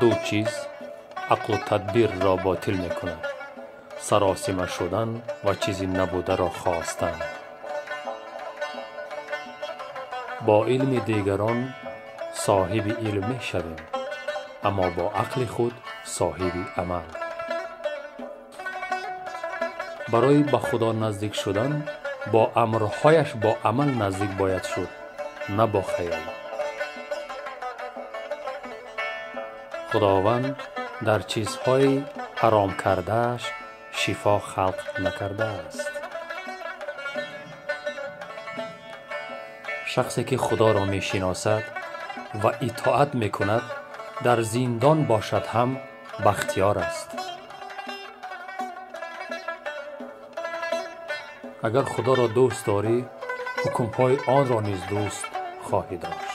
Ду чиз ақлу тадбирро ботил мекунад: саросима шудан ва чизи набударо хостан. Бо илми дигарон соҳиби илм мешавем, аммо бо ақли худ соҳиби амал. Барои ба Худо наздик шудан бо амрҳояш бо амал наздик бояд шуд, на бо хаёл. Худованд дар чизҳои ҳаром кардааш шифо халқ накардааст. Шахсе ки Худоро мешиносад ва итоат мекунад, дар зиндон бошад ҳам бахтиёр аст. Агар Худоро дӯст дорӣ, ҳукмҳои онро низ дӯст хоҳӣ дошт.